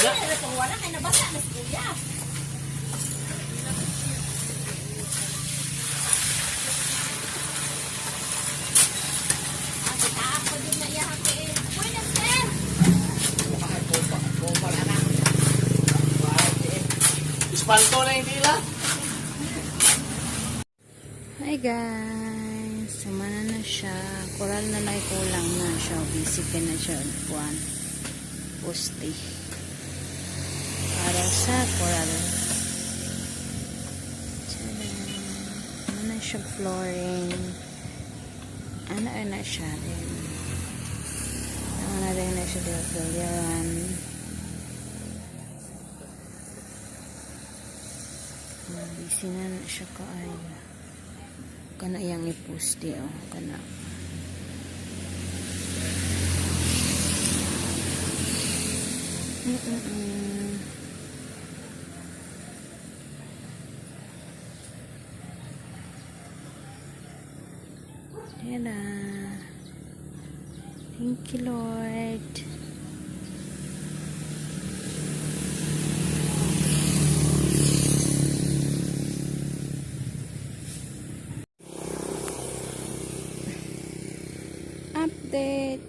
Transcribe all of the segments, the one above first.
Wala na kung wala kay nabasa na si kuya. Ah, kita ako din na iya kay. Buenas, sir. Ispanto na yung dila. Hi guys! Sumana na siya. Coral na lang, kulang na siya. Busy ka na siya. Buwan. Poste. Para sa coral. Tada! Ano na siya flooring. Ano na siya din. Ano na din na siya din. Bilyaran. Busy na na siya kaayo. Kana iyang ipuste, oh, kana. Yan na. Thank you, Lord. Update.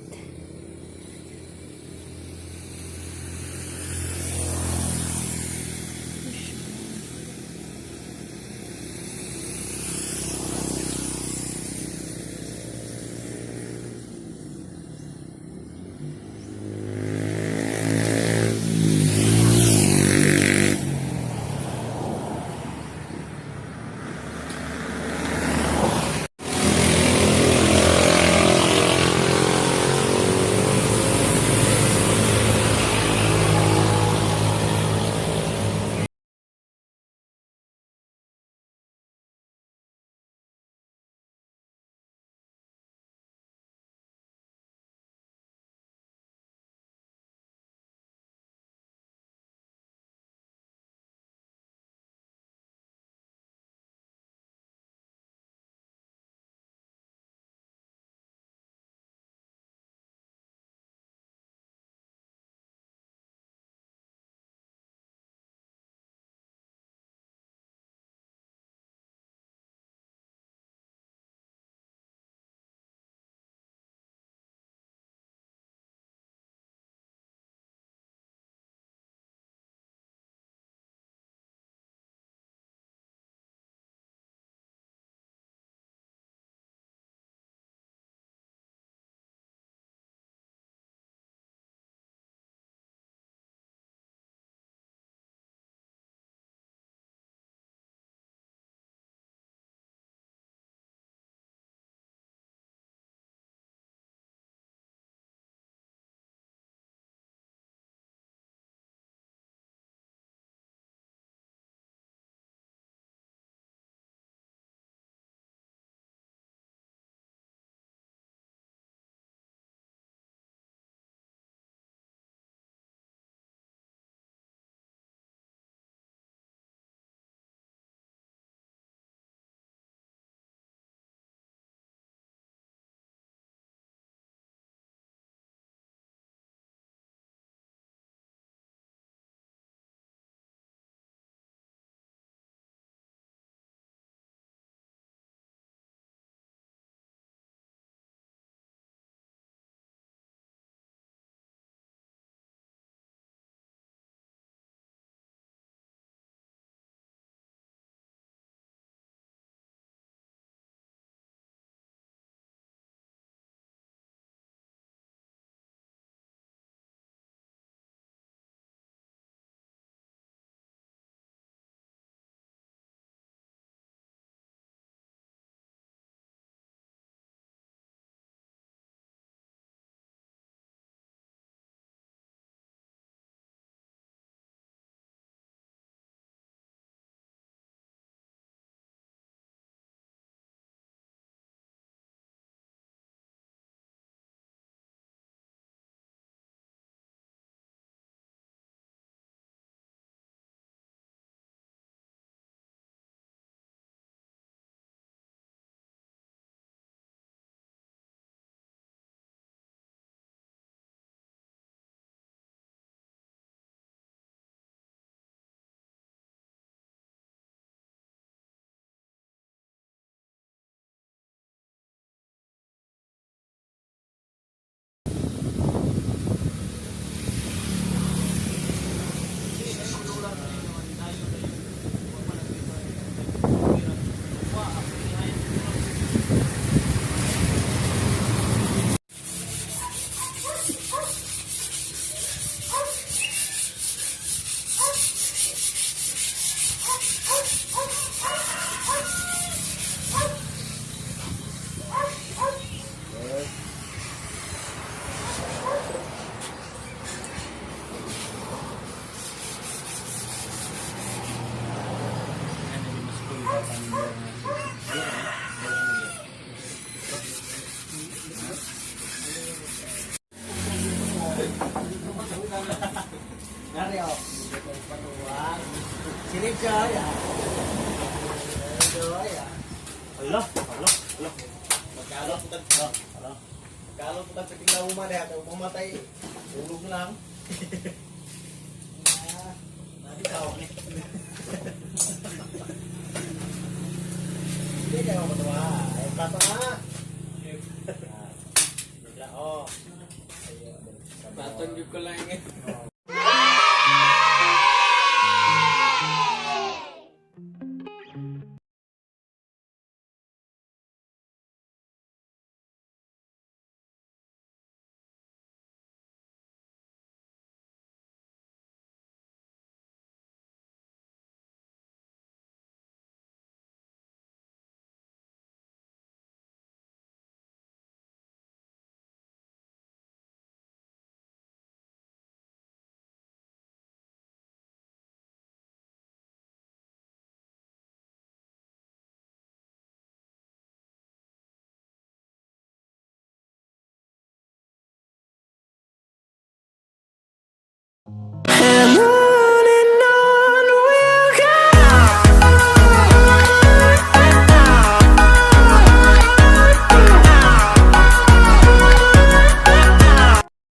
Enjoy ah. Enjoy ah. Ala, ala, ala. Magkalo po tag, ala. Magkalo po tag sa tinglaw man eh, mamatay. Tulog lang. Ah, nabitaw ni. Hindi kayo matuwa. Ay, plato na. Ah, bigla, oh. Tatanggi ko lang eh.